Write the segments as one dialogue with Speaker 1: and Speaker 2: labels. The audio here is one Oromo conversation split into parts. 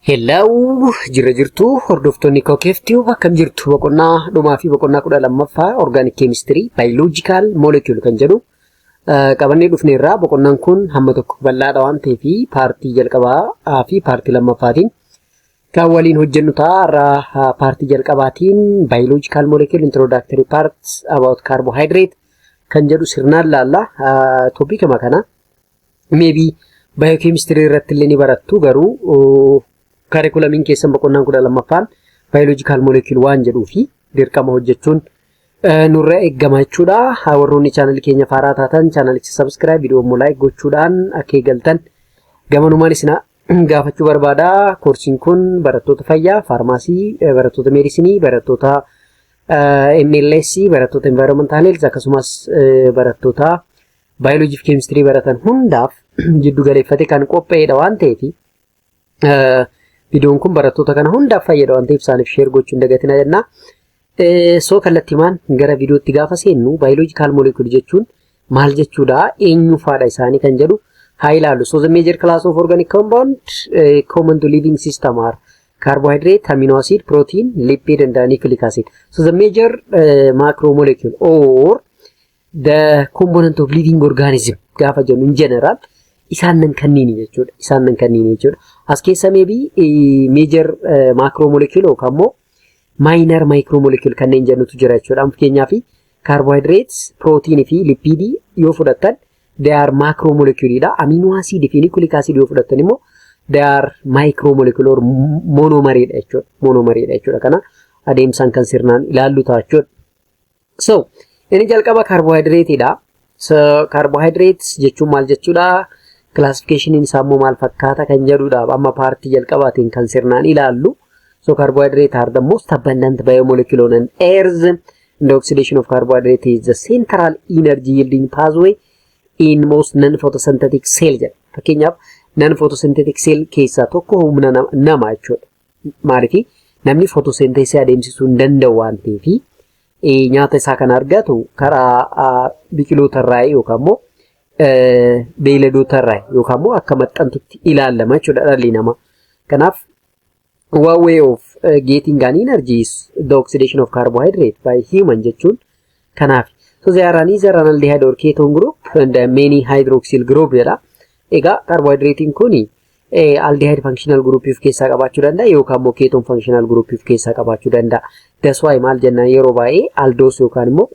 Speaker 1: Hello, jirra jirtu hordoftoonni Kookeeftiyu, akkam jirtu? Boqonnaa dhumaa fi boqonnaa 12ffaa organic chemistry biological molecule kan jedhu qabannee dhufneerraa. Boqonnaan kun hamma tokko bal'aadha waan ta'eef paartii jalqabaa fi paartii lammaffaatiin kan waliin hojjennu ta'a. Irraa paartii jalqabaatiin biological molecule introductory parts about carbohydrate kan jedhu sirnaan laalla. Topicuma kana maybe biochemistry irratti illee ni barattu, garuu curriculumiin keessan boqonnaan 12ffaan biological molecule waan jedhuu fi dirqama hojjechuun nurra eeggama jechuudha. Warroonni chaanalii keenya faaraa taatan chaanalicha subscribe, viidiyoo immoo like gochuudhaan akka eegaltan gamanumaan isin gaafachuu barbaada. Koorsiin kun barattoota fayyaa, faarmaasii, barattoota meedisinii, barattoota MLS, barattoota environmental health, akkasumas barattoota baayoloojii fi keemistirii baratan hundaaf jiddu galeeffate kan qophaa'edha waan ta'eef, viidiyoon kun barattoota kana hundaaf fayyada waan ta'eef isaaniif share gochuu hin dagatina jenna. So kallattiimaan gara viidiyootti gaafa seennu, biological molecule jechuun maal jechuudha, eenyu faadha isaanii kan jedhu haa ilaallu. So the major class of organic compound common to living system are carbohydrate, amino acid, protein, lipid and nucleic acid. So the major macromolecule or the component of living organism gaafa jennu in general isaan nan kanniini jechuudha. Isaan nan kanniini jechuudha. As keessa maybe major macromolecule yookaan immoo minor micromolecule kanneen jennutu jira jechuudha. Fakkeenyaaf carbohydrates, protein fi lipidii yoo fudhattan they are macromolecule dha. Amino acid fi nucleic acid yoo fudhattan immoo they are micromolecule or monomeridha jechuudha. Monomeridha jechuudha. Kana adeemsaan kan sirnaan ilaallu ta'a jechuudha. So inni jalqaba carbohydrateidha. So carbohydrates jechuun maal jechuudha? Classificationiin isaa immoo maal fakkaata kan jedhudha. Amma paartii jalqabaatiin kan sirnaan ilaallu. So carbohydrate are the most abundant biomolecule on earth. The oxidation of carbohydrate is the central energy yielding pathway in most non-photosynthetic cell jedha. Fakkeenyaaf non-photosynthetic cell keessaa tokko humna nama jechuudha. Maaliif? Namni photosynthesis adeemsisuu hin danda'u waan ta'eef, nyaata isaa kan argatu karaa biqiloota irraa yookaan immoo beeyladoota irraa yookaan immoo akka maxxantutti ilaalama jechuudha dhalli namaa. Kanaaf one way of getting an energy is the oxidation of carbohydrate by human jechuun kanaaf. So they are an either an aldehyde or ketone group and many hydroxyl group jedha. Egaa carbohydratein kuni aldehyde functional group of keessaa qabaachuu danda'a yookaan immoo ketone functional group of keessaa qabaachuu danda'a. That's why maal jennaan, yeroo baay'ee aldose yookaan immoo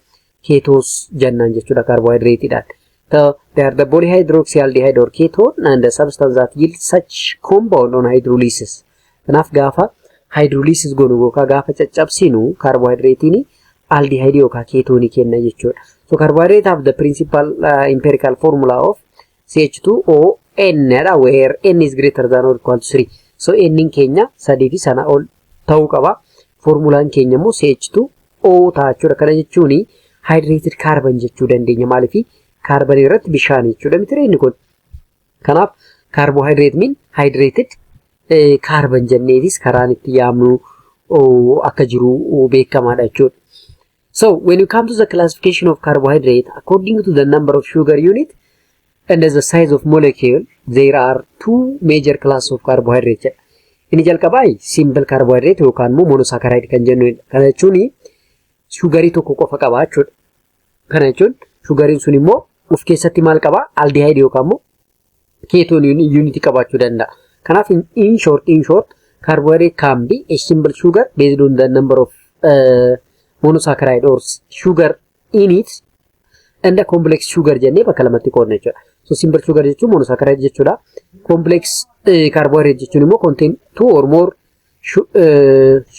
Speaker 1: ketose jennaan jechuudha carbohydrateidhaan. So they are the polyhydroxyaldehyde or ketone and the substance that yield such compound on hydrolysis. Kanaaf gaafa hydrolysis goonu yookaan gaafa caccabsinu carbohydratein aldehyde yookaan keetoonii kenna jechuudha. So carbohydrate have the principal empirical formula of CH2ON dha, where N is greater than or equal to 3. So N keenya sadii fi sana ol ta'uu qaba. Formulaan keenya immoo CH2O ta'a jechuudha. Kana jechuun hydrated carbon jechuu dandeenya. Maaliif? Kaarban irratti bishaan jechuudha miti inni kun. Kanaaf carbohydrate mean hydrated carbon jenneetis karaan itti yaamnu akka jiru beekamaadha jechuudha. So when you come to the classification of carbohydrate according to the number of sugar unit and the size of molecule, there are two major class of carbohydrate jedha. Inni jalqabaa simple carbohydrate yookaan immoo monosaccharide kan jennudha. Kana jechuun sugarii tokko qofa qaba jechuudha. Kana jechuun sugariin sun immoo of keessatti maal qabaa? Aldehyde yookaan immoo ketone unit qabaachuu danda'a. Kanaaf in short, carbohydrate can be a simple sugar based on the number of monosaccharide or sugar in it and the complex sugar jennee bakka lamatti qoodna jechuudha. So simple sugar jechuun monosaccharide jechuudha. Complex carbohydrate jechuun immoo contain two or more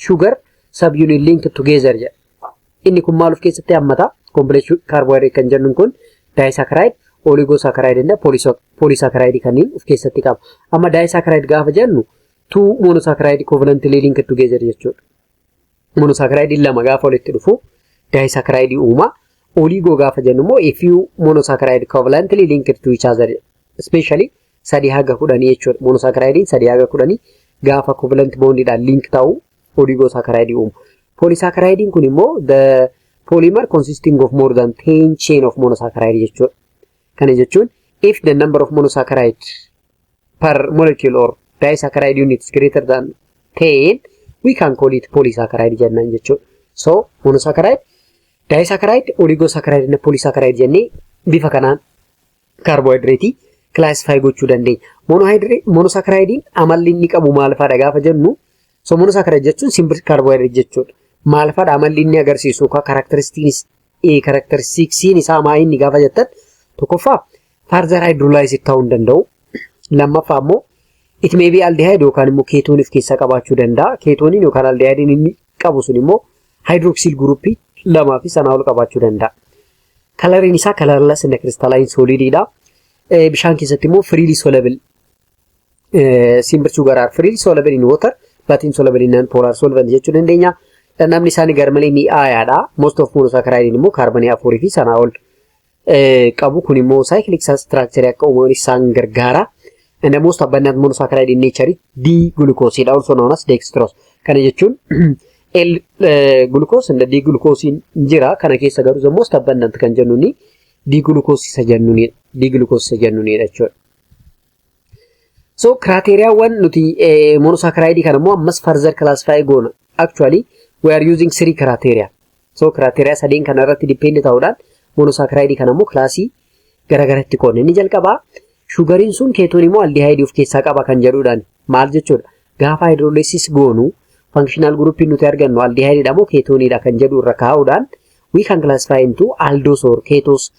Speaker 1: sugar subunit linked together jedha. Inni kun maal of keessatti hammata? Complex carbohydrate kan jennuun kun disaccharide, oligosaccharide and polysaccharide kanneen of keessatti qaba. Amma disaccharide gaafa jennu two monosaccharide covalently linked together jechuudha. Monosaccharide lama gaafa walitti dhufu disaccharide uuma. Oligo gaafa jennu immoo a few monosaccharide covalently linked to each other, especially 3 haga 10 jechuudha. Monosaccharide 3 haga 10 gaafa covalent bondiidhaan link ta'u oligosaccharide uuma. Polysaccharide kun immoo the polymer consisting of more than 10 chain of monosaccharide jechuudha. Kana jechuun if the number of monosaccharide per molecule or disaccharide units greater than 10, we can call it polysaccharide jennaan jechuudha. So monosaccharide, disaccharide, oligosaccharide እና polysaccharide jennee bifa kanaan carbohydrate classify gochuu dandeenya. Monosaccharidein amalli inni qabu maal fa'aadha gaafa jennu, so monosaccharide jechuun simple carbohydrate jechuudha. Maal fa'aadha amalli inni agarsiisu, characteristicsiin isaa maa inni gaafa jettan, tokkoffaa further hydrolyze ta'uu hin danda'u. Lammaffaa immoo it may be aldehyde yookaan immoo ketone of keessaa qabaachuu danda'a. Ketoniin yookaan aldehydiin inni qabu sun immoo hydroxyl groupii lamaa fi sanaa ol qabaachuu danda'a. Coloriin isaa colorless and crystalline solidiidha. Bishaan keessatti immoo freely soluble, simple sugar are freely soluble in water but insoluble in non-polar solvent jechuu dandeenya. Dhandhamni isaanii garmalee mi'aayaadha. Most of monosaccharide immoo kaarbonii afurii fi sanaa ol qabu. Kun immoo cyclic structure akka uumaman isaan gargaara. And the most abundant monosaccharide in nature is D glucose, also known as dextrose. Kana jechuun L glucose and D glucose jira. Kana keessa garuu the most abundant kan jennuuni D glucose isa jennuunidha. D glucose isa jennuunidha jechuudha. So criteriaawwan nuti monosaccharide kana immoo ammas further classify goona. Actually, we are using three criteria. So criteria sadeen kana irratti depend ta'uudhaan monosaccharide kana immoo classii garagaratti qoodne. Inni jalqabaa sugariin sun ketone immoo aldehyde of keessaa qaba kan jedhuudhaan maal jechuudha. Gaafa hydrolysis goonu functional group nuti argannu aldehyde moo ketoniidha kan jedhu irra kaa'uudhaan we can classify into aldose or ketose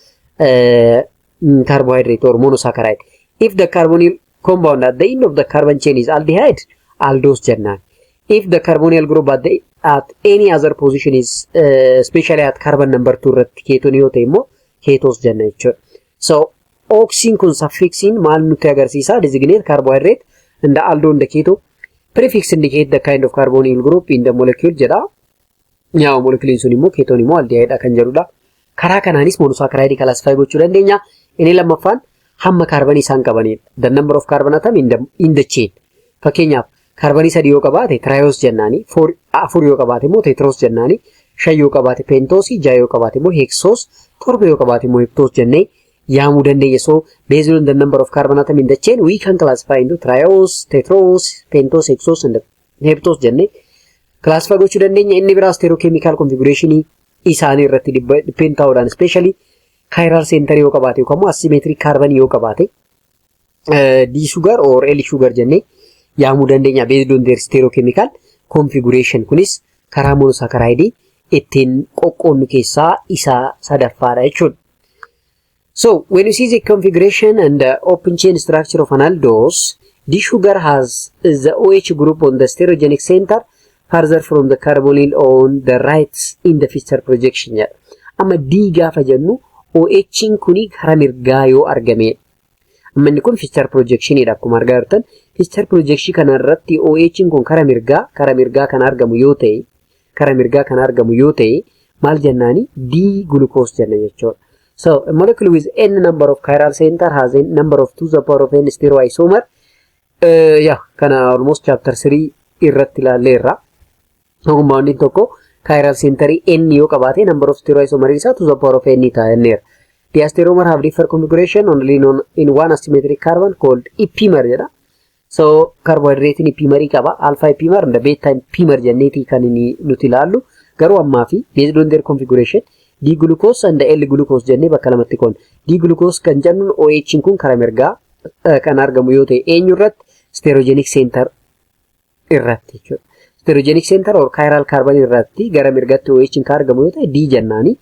Speaker 1: carbohydrate or monosaccharide. If the carbonyl compound at the end of the carbon chain is aldehyde, aldose jennaan. If the carbonyl group at any other position is especially at carbon number 2 irratti ketone yoo ta'e immoo ketose jenna jechuudha. So osiin kun suffixiin maal nutti agarsiisa? Designate carbohydrate and aldo and keto. Prefix indicate the kind of carbonyl group in the molecule jedha. Yaa moleculiin sun immoo ketone immoo aldehyde kan jedhudha. Karaa kanaanis monosaccharide classify gochuu dandeenya. Inni lammaffaan hamma kaarbanii isaan qabanidha. The number of carbon atom in the chain. Fakkeenyaaf kaarbanii sadii yoo qabaate triose jennaani, afur yoo qabaate immoo tetrose jennaani, shan yoo qabaate pentose, ja'a yoo qabaate immoo hexose, torba yoo qabaate immoo heptose jennee yaamuu dandeenya. So based on the number of carbon atom in the chain, we can classify into triose, tetrose, pentose, hexose and heptose jennee classify gochuu dandeenya. Inni biraa stereochemical configuration isaanii irratti depend ta'uudhaan, especially chiral center yoo qabaate yookaan immoo asymmetric carbon yoo qabaate, D sugar or L sugar jennee yaamuu dandeenya based on their stereochemical configuration. Kunis karaa monosaccharide ittiin qoqqoodnu keessaa isa sadaffaadha jechuudha. So when you see the configuration and the open chain structure of an aldose, D sugar has the OH group on the stereogenic center further from the carbonyl on the right in the Fischer projection jedha. Amma D gaafa jennu OH'n kuni karaa mirgaa yoo argame. Amma inni kun Fischer projectionidha akkuma argaa jirtan. Fischer projection kana irratti OH'n kun karaa mirgaa kan argamu yoo ta'e, karaa mirgaa kan argamu yoo ta'e, maal jennaani? D glucose jenna jechuudha. So a molecule with n number of chiral center has a number of 2 to the power of n stereoisomer. Yeah, kana almost chapter 3 irratti ilaalleerra. Compoundiin tokko chiral center n yoo qabaate number of stereoisomer isaa 2 to the power of n ta'a jenneera. Diastereomer have different configuration only in one asymmetric carbon called epimer jedha. So carbohydrate epimerii qaba. Alpha epimer and beta epimer jenneeti kan inni nuti ilaallu. Garuu ammaa fi based on their configuration D glucose and L glucose jennee bakka lamatti qoonna. D glucose kan jennuun OH kun karaa mirgaa kan argamu yoo ta'e, eenyu irratti? Stereogenic center irratti jechuudha. Stereogenic center or chiral carbon irratti gara mirgatti OH kan argamu yoo ta'e D jennaani.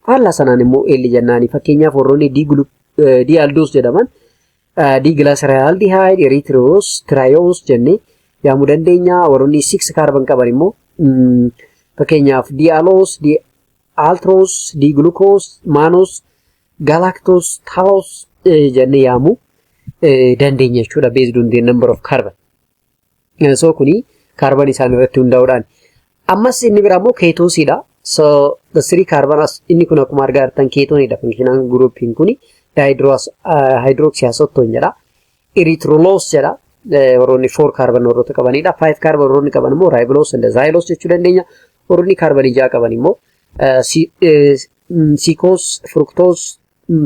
Speaker 1: Faallaa sanaan immoo L jennaani. Fakkeenyaaf warroonni D aldose jedhaman D glyceraldehyde, erythrose, triose jennee yaamuu dandeenya. Warroonni 6 carbon qaban immoo fakkeenyaaf D allose, D altrose, D glucose, mannose, galactose, talose jennee yaamuu dandeenya jechuudha based on the number of carbon. So kuni carbon isaan irratti hundaa'uudhaan. Ammas inni biraa immoo ketosiidha. So the three carbon inni kun akkuma argaa jirtan ketonidha. Functional groupiin kuni dihydroxyacetone jedha. Erythrulose jedha. Warroonni 4 carbon warroota qabanidha. 5 carbon warroonni qaban immoo ribulose and xylose jechuu dandeenya. Warroonni carbon 6 qaban immoo psicose, fructose,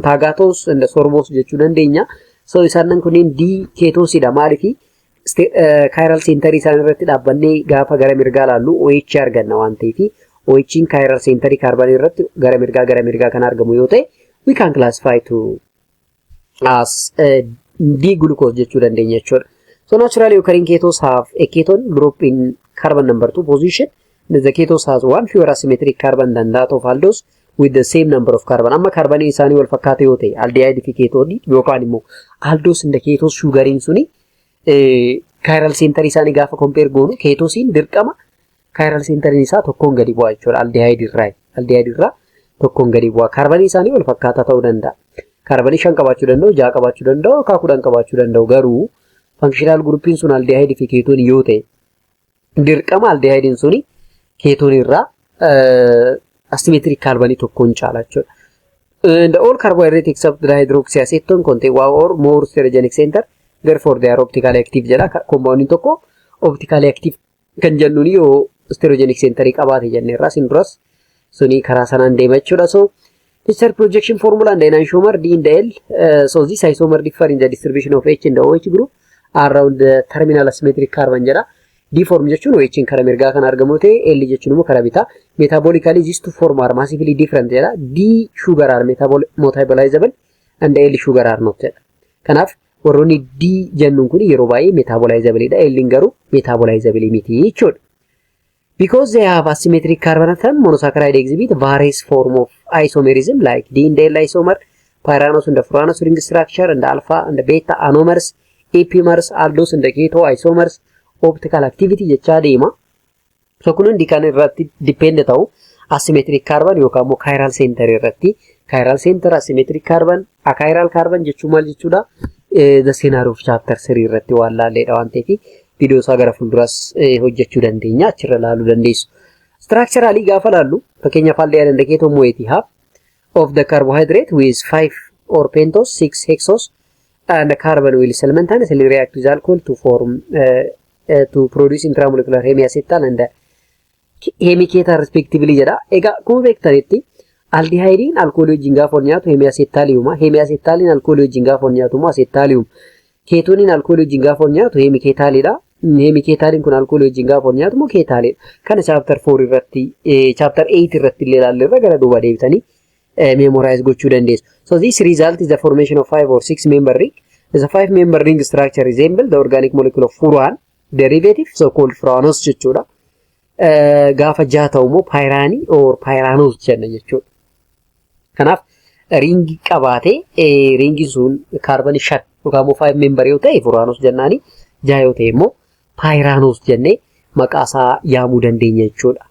Speaker 1: tagatose and sorbose jechuu dandeenya. So isaan kunneen D ketosiidha. Maaliifi Chiral centerii isaan irratti dhaabbannee gaafa gara mirgaa laallu OH arganna waan ta'eef, OH'n chiral centerii kaarbanii irratti gara mirgaa kan argamu yoo ta'e, we can classify to as D glucose jechuu dandeenya jechuudha. So naturally occurring ketose have a ketone group in carbon number 2 position. The ketose has one fewer asymmetric carbon than that of aldose with the same number of carbon. Amma kaarbanii isaanii wal fakkaata yoo ta'e, aldehyde fi keetoonii yookaan immoo aldose and ketose sugariin suni, chiral centerii isaanii gaafa compare goonu, ketosiin dirqama chiral centeriin isaa tokkoon gadi bu'a jechuudha aldehyde irraa. Aldehyde irraa tokkoon gadi bu'a. Kaarbanii isaanii wal fakkaataa ta'uu danda'a. Kaarbanii shan qabaachuu danda'u, ja'a qabaachuu danda'u, yookaan 10 qabaachuu danda'u. Garuu functional groupiin sun aldehyde fi keetoonii yoo ta'e, dirqama aldehydiin suni keetoonii irraa asymmetric kaarbanii tokkoon caala jechuudha. And all carbohydrate except the dihydroxyacetone contain one or more stereogenic center. Therefore, they are optically active jedha. Compoundiin tokko optically active kan jennuun yoo stereogenic center qabaate jenneerra sin duras, suni karaa sanaan deema jechuudha. So Fischer projection formula and enantiomer D and L. So this isomer differ in the distribution of H and OH group around the terminal asymmetric carbon jedha. D form jechuun OH karaa mirgaa kan argamu ta'e, L jechuun immoo karaa bitaa. Metabolically, these two form are massively different jedha. D sugar are metabolizable and L sugar are not jedha. Kanaaf warroonni D jennuun kun yeroo baay'ee metabolizable dha. L garuu metabolizable miti jechuudha. Because they have asymmetric carbon atom, monosaccharide exhibit various form of isomerism like D and L isomer, pyranose and the furanose ring structure, and alpha and beta anomers, epimers, aldose and keto isomers, optical activity jechaa deema. So kun hundi kan irratti depend ta'u asymmetric carbon yookaan immoo chiral center irratti. Chiral center, asymmetric carbon, achiral carbon jechuun maal jechuudha? The scenario of chapter 3 irratti waan laalleedha waan ta'eef, viidiyoo isaa gara fuulduraas hojjechuu dandeenya, achirra laaluu dandeessu. Structurally gaafa laallu, fakkeenyaaf aldehyde and ketone moiety have of the carbohydrate with 5 or pentose, 6 hexose and the carbon will simultaneously react with alcohol to form to produce intramolecular hemiacetal and hemiketal respectively jedha. Egaa akkuma beektanitti aldehydiin alkoolii wajjin gaafa wal nyaatu hemiacetalii uuma. Hemiacetaliin alkoolii wajjin gaafa wal nyaatu immoo acetalii uuma. Keetoniin alkoolii wajjin gaafa wal nyaatu hemiketaliidha. Hemiketaliin kun alkoolii wajjin gaafa wal nyaatu immoo ketaliidha. Kana chapter 4 irratti, chapter 8 irratti illee ilaalleerra, gara duuba deebitanii memorize gochuu dandeessu. So this result is the formation of 5 or 6 member ring. The 5 member ring structure resemble the organic molecule of furan derivative, so called furanose jechuudha. Gaafa jaha ta'u immoo pyranii or pyranose jenna jechuudha. Kanaaf ringii qabaatee, ringiin sun kaarbanii shan yookaan immoo 5 member yoo ta'e furanose jennaani, jaha yoo ta'e immoo pyranose jennee maqaa isaa yaamuu dandeenya jechuudha.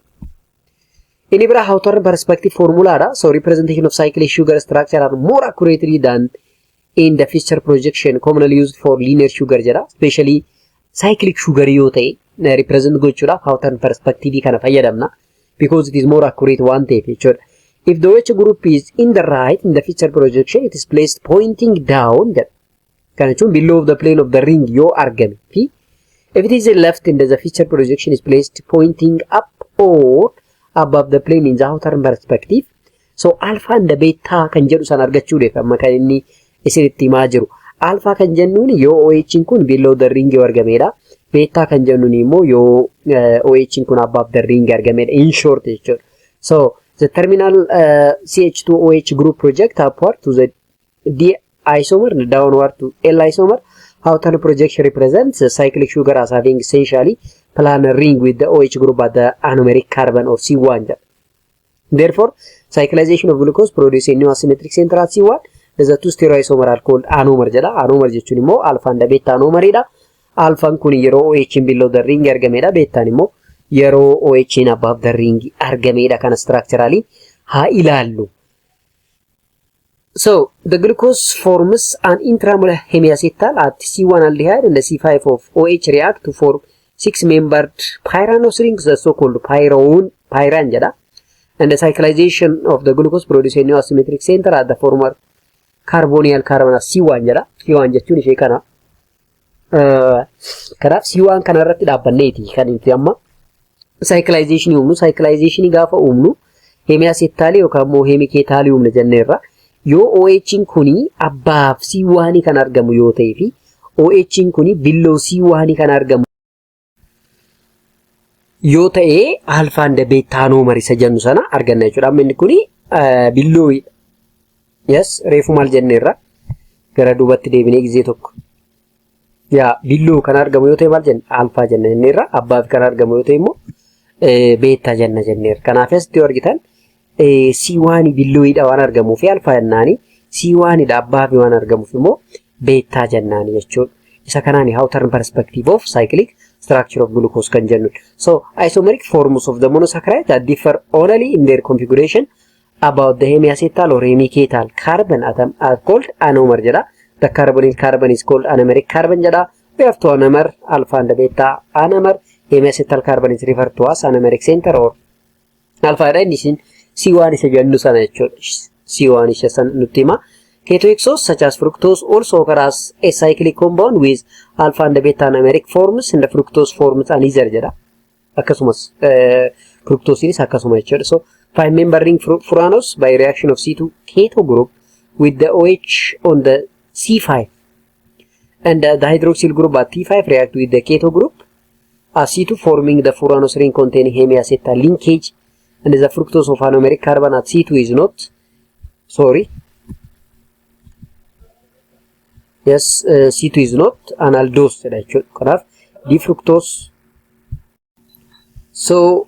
Speaker 1: Inni biraa Hawthorne perspective formulaadha. So representation of cyclic sugar structure are more accurately than in the Fischer projection commonly used for linear sugar jedha. Especially cyclic sugar yoo ta'e represent gochuudhaaf Hawthorne perspective kana fayyadamna. Because it is more accurate waan ta'eef jechuudha. If the OH group is in the right in the Fischer projection, it is placed pointing down jedha. Kana jechuun below the plane of the ring yoo argame fi if it is left in the Fischer projection is placed pointing up or above the plane in the Hawthorne perspective. So alpha and beta kan jedhu san argachuudhaaf amma kan inni isinitti himaa jiru. Alpha kan jennuun yoo OH kun below the ring yoo argamedha. Beta kan jennuun immoo yoo OH kun above the ring argamedha. In short jechuudha. So the terminal CH2OH group project upward to the D isomer and downward to L isomer. Hawthorne projection represents the cyclic sugar as having essentially planar ring with the OH group at the anomeric carbon or C1 jedha. Therefore, cyclization of glucose produce a new asymmetric center at C1. The two stereoisomer are called anomer jedha. Anomer jechuun immoo alpha and beta anomeridha. Alphaan kun yeroo OH below the ring argamedha. Betaan immoo yeroo OH above the ring argamedha. Kana structurally haa ilaallu. So the glucose forms an intramolecular hemiacetal at C1 aldehyde and the C5 of OH react to form six-membered pyranose rings, the so-called pyran jedha. And the cyclization of the glucose produce a new asymmetric center at the former carbonyl carbon C1 jedha. C1 jechuun ishee kana. Kanaaf C1 kana irratti dhaabbanneeti kan nuti amma cyclization uumnu. Cyclization gaafa uumnu hemiacetalii yookaan immoo hemiketalii uumna jenneerra. Yoo OH kuni above C1 kan argamu yoo ta'ee fi OH'n kuni below C1 kan argamu yoo ta'e, alpha and beta anomer isa jennu sana arganna jechuudha. Amma inni kuni belowidha. Yes, reefu maal jenneerra? Gara duubatti deebinee gizee tokko. Yaa, below kan argamu yoo ta'e maal jenna? Alpha jenna jenneerra. Above kan argamu yoo ta'e immoo beta jenna jenneerra. Kanaaf asitti yoo argitan C1 belowidha waan argamuu fi alpha jennaani. C1dha above waan argamuuf immoo beta jennaani jechuudha. Isa kanaan Hawthorne perspective of cyclic structure of glucose kan jennu. So isomeric forms of the monosaccharide that differ only in their configuration about the hemiacetal or hemiketal carbon atom are called anomer jedha. The carbonyl carbon is called anomeric carbon jedha. We have two anomer, alpha and beta anomer. Hemiacetal carbon is referred to as anomeric center or alpha dha. Inni isin C1 isa jennu sana jechuudha. C1 isa sana nutti hima. Ketohexose such as fructose also occur as a cyclic compound with alpha and beta anomeric forms, and the fructose forms an ether jedha. Akkasumas fructosiinis akkasuma jechuudha. So five member ring furanose by reaction of C2 keto group with the OH on the C5 and the hydroxyl group at T5 react with the keto group as C2, forming the furanose ring containing hemiacetal linkage, and the fructose of anomeric carbon at C2 is not, sorry, yes, C2 is not an aldose jedha jechuudha. Kanaaf D fructose, so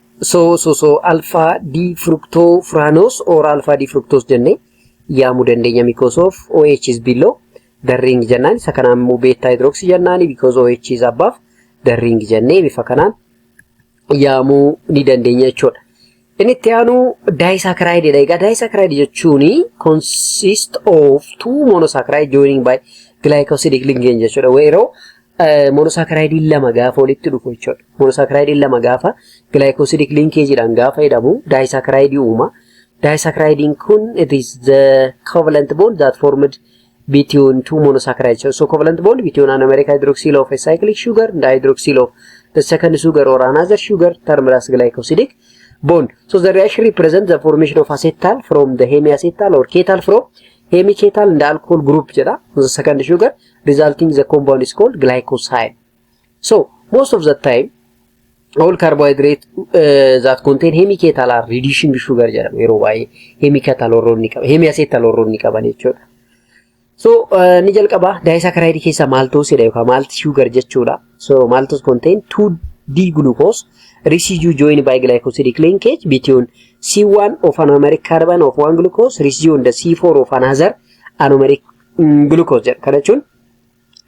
Speaker 1: alpha D fructofuranose or alpha D fructose jennee yaamuu dandeenya because of OH is below the ring jennaan. Isa kanaan immoo beta hydroxy jennaani because OH is above the ring jennee bifa kanaan yaamuu ni dandeenya jechuudha. Inni itti aanu disaccharide dha. Egaa disaccharide jechuun consist of two monosaccharide joining by glycosidic linkage jechuudha. Yeroo monosaccharide lama gaafa walitti dhufu jechuudha. Monosaccharide lama gaafa glycosidic linkageidhaan gaafa jedhamu disaccharide uuma. Disaccharide kun, it is the covalent bond that formed between two monosaccharides. So covalent bond between anomeric hydroxyl of a cyclic sugar and the hydroxyl of the second sugar or another sugar termed as glycosidic bond. So the reaction represents the formation of acetal from the hemiacetal or ketal from hemiketal and alcohol group jedha. The second sugar resulting the compound is called glycoside. So most of the time all carbohydrate that contain hemiketal are reducing sugar jedhama. Yeroo baay'ee hemiketal warroonni qaban, hemiacetal warroonni qaban jechuudha. So ni jalqaba disaccharide keessa maltosedha yookaan malt sugar jechuudha. So maltose contain 2D glucose residue joined by glycosidic linkage between C1 of anomeric carbon of one glucose residue and the C4 of another anomeric glucose jedha. Kana jechuun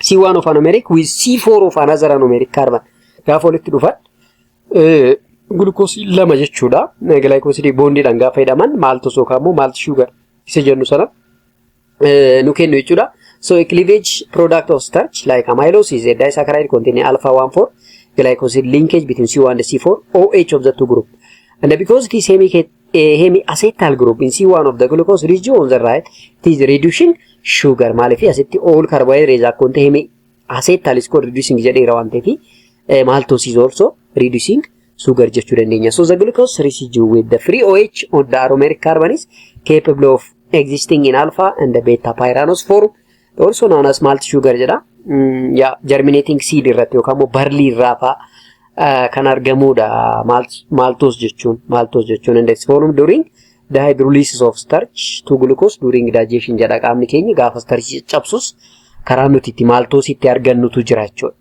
Speaker 1: C1 of anomeric with C4 of another anomeric carbon gaafa walitti dhufan glukoosii lama jechuudha. Glycosidic bondiidhaan gaafa hidhaman maltose yookaan immoo malt sugar isa jennu sana nu kennu jechuudha. So a cleavage product of starch like amylose is a disaccharide containing alpha 1,4 glycosid linkage between C1 and C4 OH of the two group. And because it is hemiacetal group in C1 of the glucose residue on the right, it is reducing sugar. Maaliif asitti all carbohydrates that contain hemiacetal is called reducing jedheera waan ta'eef, maltose is also reducing sugar jechuu dandeenya. So the glucose residue with the free OH on the anomeric carbon is capable of existing in alpha and the beta pyranose form, also known as malt sugar jedha. Yaa, germinating seed irratti yookaan immoo barley irraa fa'aa kan argamudha maltose jechuun. Maltose jechuun and it's formed during the hydrolysis of starch to glucose during digestion jedha. Qaamni keenya gaafa starch cabsus karaa nuti itti maltose itti argannutu jira jechuudha.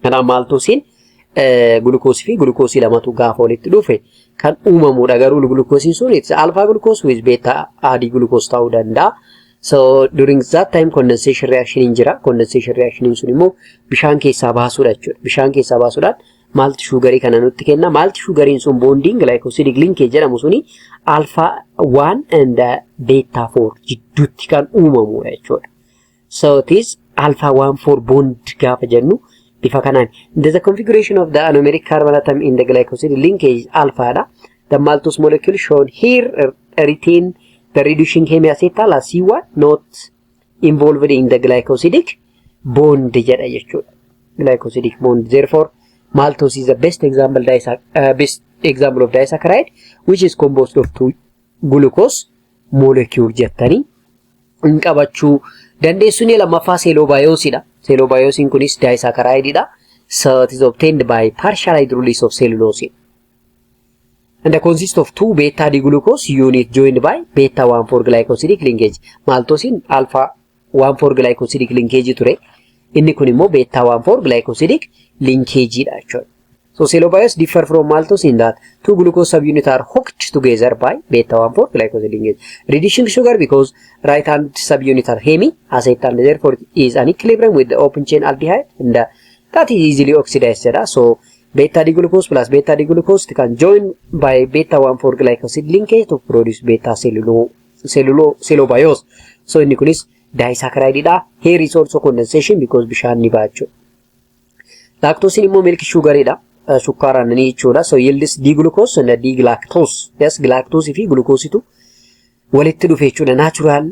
Speaker 1: Kanaaf maltosiin gulukoosii fi gulukoosii lamatu gaafa walitti dhufe kan uumamudha. Garuu gulukoosiin sun it's alpha glucose with beta D glucose ta'uu danda'a. So during that time condensation reaction hin jira. Condensation reaction sun immoo bishaan keessaa baasuudha jechuudha. Bishaan keessaa baasuudhaan malt sugarii kana nutti kenna. Malt sugariin sun bondiin glycosidic linkage jedhamu suni alpha 1 and beta 4 jidduutti kan uumamudha jechuudha. So it is alpha 1 4 bond gaafa jennu bifa kanaan. The configuration of the anomeric carbon atom in the glycosidic linkage is alpha dha. The maltose molecule shown here retain the reducing hemiacetal as C1 not involved in the glycosidic bond jedha jechuudha. Glycosidic bond. Therefore, maltose is the best example of disaccharide which is composed of two glucose molecule jettanii hin qabachuu dandeessu. Inni lammaffaa cellobiosidha. Cellobiosiin kunis disaccharideidha. So it is obtained by partial hydrolysis of cellulose. And consists of two beta D glucose unit joined by beta 1,4 glycosidic linkage. Maltosiin alpha 1,4 glycosidic linkage ture. Inni kun immoo beta 1,4 glycosidic linkage dha jechuudha. So cellobiose differ from maltose in that two glucose subunits are hooked together by beta 1,4 glycosidic linkage. Reducing sugar because right hand subunit are hemi acetal, therefore is an equilibrium with the open chain aldehyde and that is easily oxidized jedha. So beta D glucose plus beta D glucose can join by beta 1,4 glycosidic linkage to produce beta cellobiose. So inni kunis disaccharide dha. Here is also condensation because bishaan ni ba'a jechuudha. Lactosiin immoo milk sugaridha. Sukkaara aannanii jechuudha. So yields D glucose and D galactose. Yes, galactose fi glucoseitu walitti dhufe jechuudha. Natural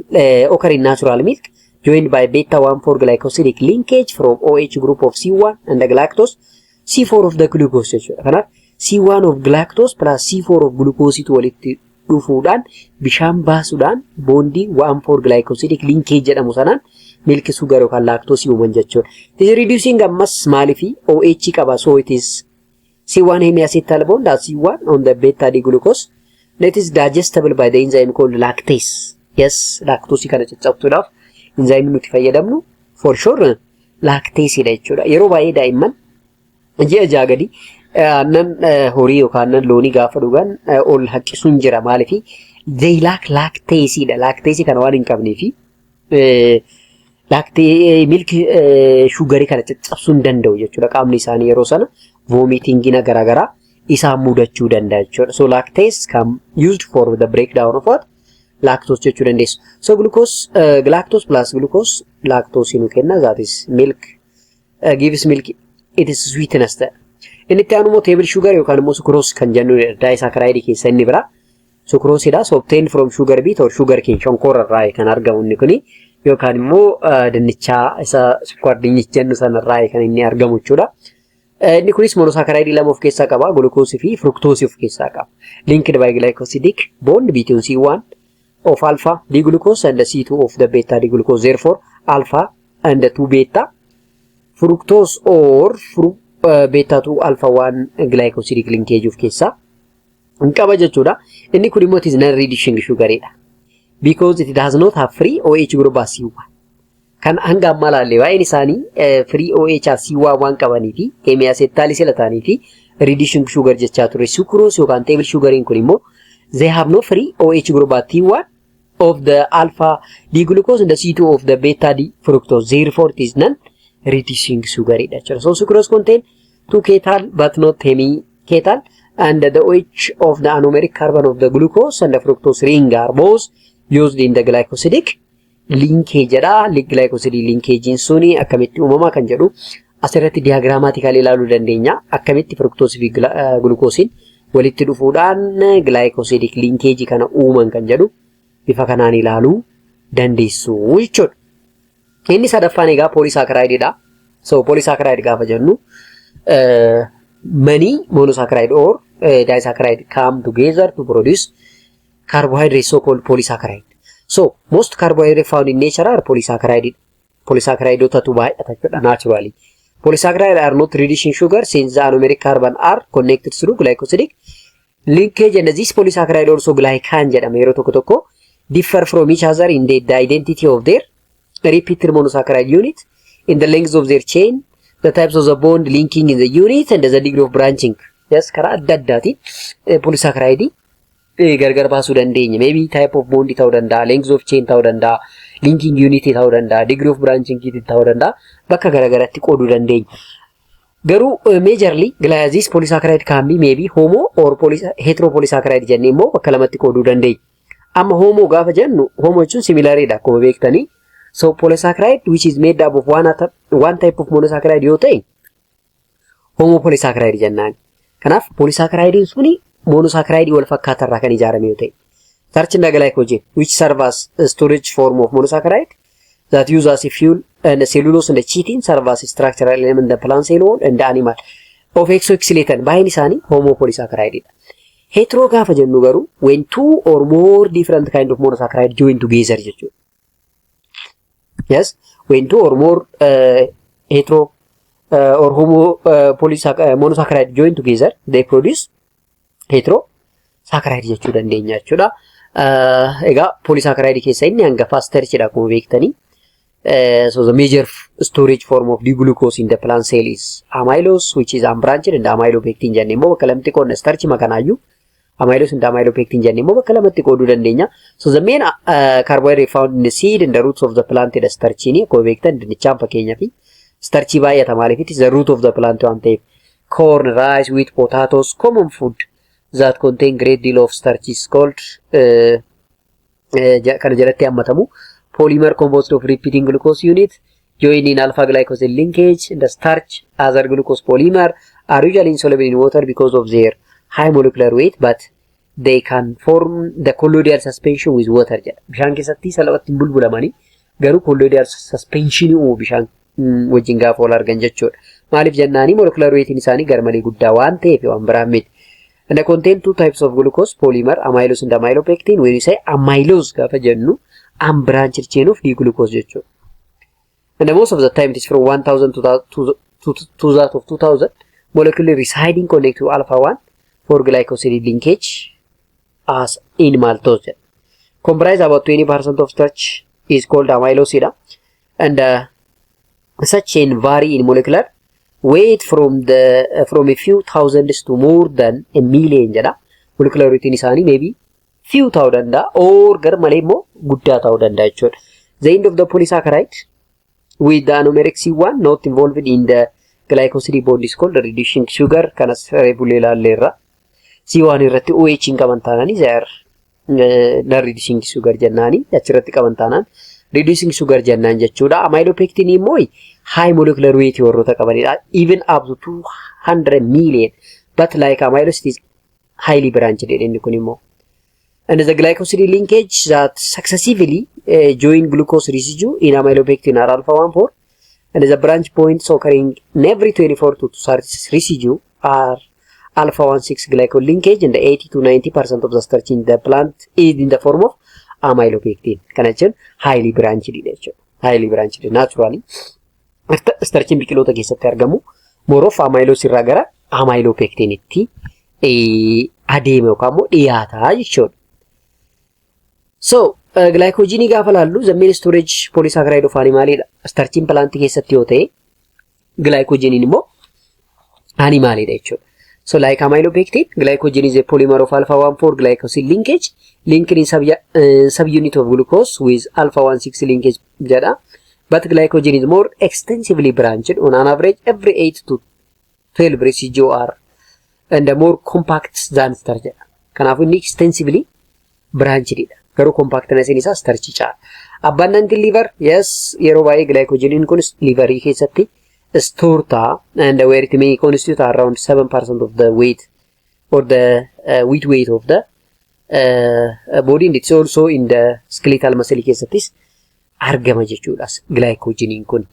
Speaker 1: occur in natural milk joined by beta 1,4 glycosidic linkage from OH group of C1 and the galactose C4 of the glucose jechuudha. Kanaaf C1 of galactose plus C4 of glucoseitu walitti dhufuudhaan bishaan baasuudhaan bondii 1,4 glycosidic linkage jedhamu sanaan milk sugar yookaan lactose uuman jechuudha. It is reducing ammas maaliifi OH qaba, so it is C1 hemiacetal bond at C1 on the beta D glucose that is digestible by the enzyme called lactase. Yes, lactose kana caccabsuudhaaf enzyme nuti fayyadamnu for sure lactase dha jechuudha. Yeroo baay'ee daa'imman ji'a 6 gadi aannan horii yookaan aannan loonii gaafa dhugan ol haqqisuun jira. Maaliifi? They lack lactase dha. Lactase kana waan hin qabneefi lactase milk sugarii kana caccabsuu hin danda'u jechuudha. Qaamni isaanii yeroo sana vomitingina garaagaraa isaan mudachuu danda'a jechuudha. So lactase can used for the breakdown of what? Lactose jechuu dandeessu. So glucose, galactose plus glucose lactose nu kenna, that is milk gives milk it is sweetness ta'e. Inni itti aanu immoo table sugar yookaan immoo sucrose kan jennu disaccharide keessa inni bira. Sucroseidha. So obtained from sugar beet or sugar cane, shonkoora irraa kan argamu inni kuni, yookaan immoo dinnichaa isa sukkaar dinnicha jennu sanarraa kan inni argamu jechuudha. Inni kunis monosaccharide lama of keessaa qaba. Glukoosii fi fructoosii of keessaa qaba. Linked by glycosidic bond between C1 of alpha D glucose and the C2 of the beta D glucose. Therefore, alpha and the 2 beta fructose or beta 2 alpha 1 glycosidic linkage of keessaa hin qaba jechuudha. Inni kun immoo it is non reducing sugaridha. Because it does not have free OH group as C1. Kan hanga ammaa laalle baay'een isaanii free OH as C1 waan qabanii fi hemiacetalii sila ta'anii fi reducing sugar jechaa ture. Sucrose yookaan table sugariin kun immoo they have no free OH group at T1 of the alpha D glucose and the C2 of the beta D fructose. Therefore, it is non reducing sugar dha jechuudha. So sucrose contain two ketal but not hemiketal, and the OH of the anomeric carbon of the glucose and the fructose ring are both used in the glycosidic linkage jedha. Glycosidic linkagein suni akkamitti uumama kan jedhu asirratti diagrammatically ilaaluu dandeenya. Akkamitti fructose fi glucosiin walitti dhufuudhaan glycosidic linkage kana uuman kan jedhu bifa kanaan ilaaluu dandeessu jechuudha. Inni sadaffaan egaa polysaccharideidha. So polysaccharide gaafa jennu many monosaccharide or disaccharide come together to produce carbohydrate, so called polysaccharide. So most carbohydrate found in nature are polysaccharide. Polysaccharideotatu baay'ata jechuudha naturally. Polysaccharide are not reducing sugar since the anomeric carbon are connected through glycosidic linkage, and this polysaccharide also glycan jedhama yeroo tokko tokko, differ from each other in the identity of their repeated monosaccharide unit, in the length of their chain, the types of the bond linking in the unit and the degree of branching. Yes, karaa adda addaatiin polysaccharide gargar baasuu dandeenya. Maybe type of bond ta'uu danda'a, length of chain ta'uu danda'a, linking unit ta'uu danda'a, degree of branching ta'uu danda'a. Bakka garagaratti qooduu dandeenya. Garuu majorly this polysaccharide can be maybe homo or heteropolysaccharide jennee immoo bakka lamatti qooduu dandeenya. Amma homo gaafa jennu, homo jechuun similaridha akkuma beektanii. So polysaccharide which is made up of one type of monosaccharide yoo ta'e homopolysaccharide jennaan. Kanaaf polysaccharidein suni monosaccharide wal fakkaatarraa kan ijaarame yoo ta'e. Starch and glycogen, which serve as a storage form of monosaccharide that use as a fuel, and cellulose and chitin serve as a structural element in the plant cell wall and the animal of exoskeleton, baay'een isaanii homopolysaccharide dha. Hetero gaafa jennu garuu when two or more different kind of monosaccharide join together jechuudha. Yes, when two or more hetero or homo monosaccharide join together, they produce heterosaccharide jechuu dandeenya jechuudha. Egaa polysaccharide keessa inni hangafa starchidha akkuma beektanii. So the major storage form of D-glucose in the plant cell is amylose, which is unbranched, and amylopectin jennee immoo bakka lamatti qoodna. Starch makanaayyuu amylose and amylopectin jennee immoo bakka lamatti qooduu dandeenya. So the main carbohydrate found in the seed and the roots of the plant is starchini. Akkuma beektan dinnichaan fakkeenyaa fi starchii baay'ata. Maaliif? It is the root of the plant waan ta'eef. Corn, rice, wheat, potatoes, common food that contain great deal of starch is called kana jalatti hammatamu. Polymer composed of repeating glucose unit joined in alpha glycoside linkage, and the starch other glucose polymer are usually insoluble in water because of their high molecular weight, but they can form the colloidal suspension with water jedha. Bishaan keessatti salphatti hin bulbulamanii, garuu colloidal suspension uumu bishaan wajjin gaafa wal argan jechuudha. Maaliif jennaanii molecular weightiin isaanii garmalee guddaa waan ta'eef, waan biraan miti. And they contain two types of glucose polymer, amylose and amylopectin. When you say amylose gaafa jennu, unbranched chain of D-glucose jechuudha. And most of the time it is from 1000 to that of 2000 molecule residing connect to alpha 1 4 glycosidic linkage as in maltose. Comprise about 20% of starch is called amylose dha. And such chain vary in molecular weight from a few thousands to more than a million jedha. Molecular weight isaanii maybe few ta'uu danda'a or gar malee immoo guddaa ta'uu danda'a jechuudha. The end of the polysaccharide with the anomeric C1 not involved in the glycosidic bond is called the reducing sugar. Kanas reefulee ilaalleerra. C1 irratti OH hin qaban taananii they are non reducing sugar jennaani, achirratti qaban taanaan reducing sugar jennaan jechuudha. Amylopectin immoo high molecular weight warroota qabanidha. Even up to 200 million, but like amylose it is highly branched inni kun immoo. And the glycosidic linkage that successively join glucose residue in amylopectin are alpha 1 4, and the branch points occurring in every 24 to 36 residue are alpha 1 6 glycol linkage, and 80 to 90% of the starch in the plant is in the form of amylopectin. Kana jechuun highly branched jechuudha. Highly branched naturally. Starchiin biqiloota keessatti argamu more of amylose irraa gara amylopectinitti adeema yookaan immoo dhiyaataa jechuudha. So, glycogenii gaafa laallu, the main storage polysaccharide of animalidha. Starchiin plantii keessatti yoo ta'e, glycogeniin immoo animalidha jechuudha. So like amylopectin, glycogen is a polymer of alpha 1,4 glycosyl linkage linked in subunit of glucose with alpha 1,6 linkage jedha. But glycogen is more extensively branched, on an average every 8 to 12 residue are, and more compact than starch jedha. Kanaafuu inni extensively branched dha. Garuu compactness isaa starch caala. Abundant liver, yes, yeroo baay'ee glycogeniin kun liverii keessatti store ta'a, and where it may constitute around 7% of the weight or the wet weight of the body, and it's also in the skeletal muscle keessattis argama jechuudha glycogeniin kun.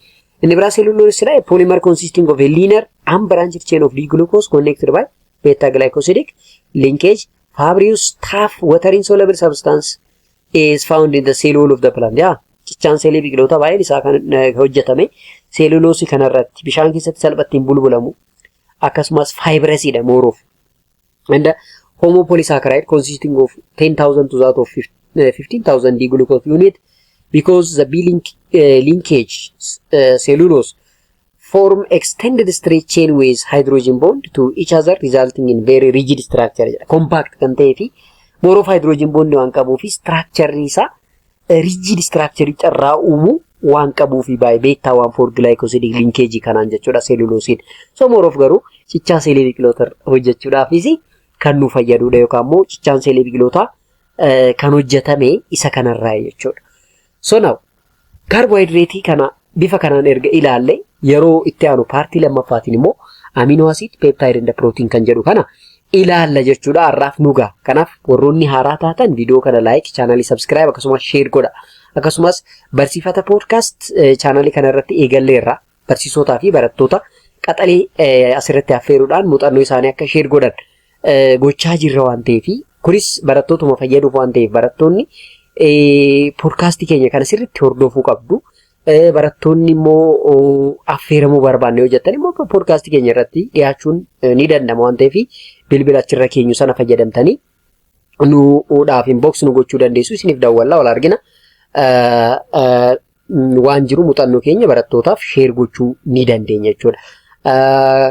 Speaker 1: Inni biraa cellulose dha, polymer consisting of a linear unbranched chain of D-glucose connected by beta glycosidic linkage. Fibrous, tough, water insoluble substance is found in the cell wall of the plant. Yaa, cichaan seelii biqiloota baay'een isaa kan hojjetame seeluloosii kanarratti, bishaan keessatti salphatti hin bulbulamu, akkasumas fibrousiidha more of. And homopolysaccharide consisting of 10,000 to that of 15,000 D glucose unit because the B link, linkage cellulose form extended straight chain with hydrogen bond to each other, resulting in very rigid structure jedha. Compact kan ta'ee fi more of hydrogen bond waan qabuu fi structure isaa rigid structure carraa uumuu waan qabuu fi baay'ee beta 1,4 glycosidic linkage kanaan jechuudha cellulosiin. So more of garuu cichaa seelii biqiloota hojjechuudhaafis kan nu fayyadudha yookaan immoo cichaan seelii biqilootaa kan hojjetame isa kanarraa jechuudha. So now kaarbohayidireetii kana bifa kanaan erga ilaalle, yeroo itti aanu partii lammaffaatiin immoo amino acid, peptide and protein kan jedhu kana ilaalla jechuudha. Har'aaf nu ga'a. Kanaaf warroonni haaraa taatan viidiyoo kana like, channelii subscribe akkasumas share godha. Akkasumas barsiifata podcast channelii kana irratti eegalleerra, barsiisotaa fi barattoota qaxalee asirratti affeeruudhaan muuxannoo isaanii akka share godhan gochaa jirra waan ta'eef, kunis barattootuma fayyaduuf waan ta'eef, barattoonni podcastii keenya kana sirriitti hordofuu qabdu. Barattoonni immoo affeeramuu barbaanne yoo jettan immoo podcastii keenya irratti dhiyaachuun ni danda'ama waan ta'eef, bilbila achirra keenyu sana fayyadamtanii nuudhaaf inbox nu gochuu dandeessu. Isiniif dawwallaa, wal argina. Waan jiru muuxannoo keenya barattootaaf share gochuu ni dandeenya jechuudha.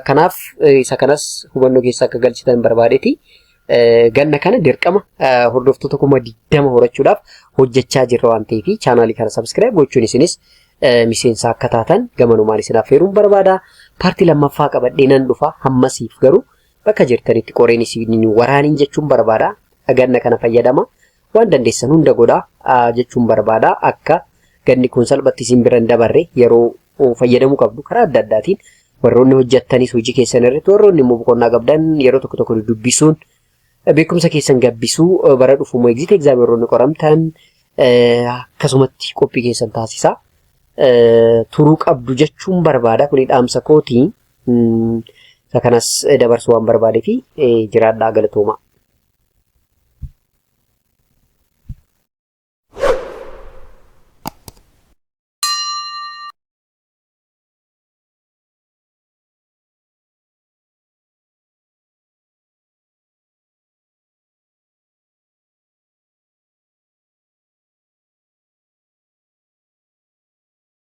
Speaker 1: Kanaaf isa kanas hubannoo keessa akka galchitan barbaadeeti. Ganna kana dirqama hordoftoota 20,000 horachuudhaaf hojjechaa jirra waan ta'eef, channelii kana subscribe gochuun isinis miseensa akka taatan gamanumaan isin affeeruun barbaada. Partii lammaffaa qabadhee nan dhufa. Hammasiif garuu bakka jirtanitti qoreen isin waraaniin jechuun barbaada. Ganna kana fayyadama. Waan dandeessan hunda godhaa jechuun barbaada. Akka ganni kun salphatti isin bira hin dabarre yeroo fayyadamuu qabdu karaa adda addaatiin, warroonni hojjettanis hojii keessan irratti, warroonni immoo boqonnaa qabdan yeroo tokko tokko dubbisuun beekumsa keessan gabbisuu, bara dhufu immoo exit exam warroonni qoramtan akkasumatti qophii keessan taasisaa turuu qabdu jechuun barbaada. Kuni dhaamsa kootii. Isa kanas dabarsuu waan barbaadee fi jiraadhaa, galatooma.